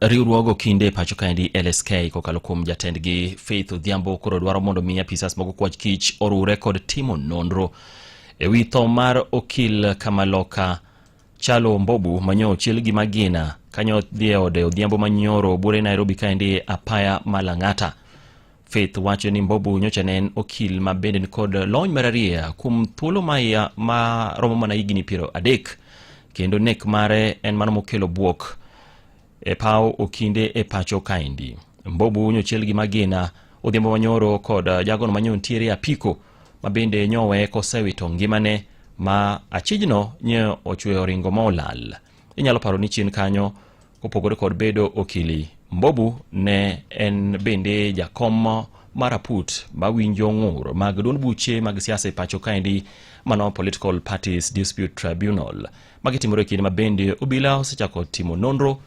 Riwruog okinde e pacho kaendi LSK kokalo kuom jatendgi Faith Odhiambo koro dwaro mondo mi apisas mag okwach kich orure kod timo nonro e wi tho mar okil Kamaloka Chalo Mbobu manyo ochiel gi magina kanyo dhi e ode odhiambo manyoro buore Nairobi kaendi apaya ma Lang'ata. Faith wacho ni Mbobu nyocha ne en okil ma bende nikod lony mararieya kuom thuolo ma romo mana higni 30 kendo nek mare en mano mokelo buok e paw okinde e pacho kaendi. Mbobu nyochiel gi magina odhiambo manyoro kod jagono manyo ntiere e apiko ma bende nyowe kosewito ngimane ma achijno nye ochweyo ringo ma olal. Inyalo paro ni chien kanyo kopogore kod bedo okili, Mbobu ne en bende jakom mar aput mawinjo ng'ur mag duond buche mag siasa e pacho kaendi mano Political Parties Dispute Tribunal. Magi timore e kinde ma bende obila osechako timo nonro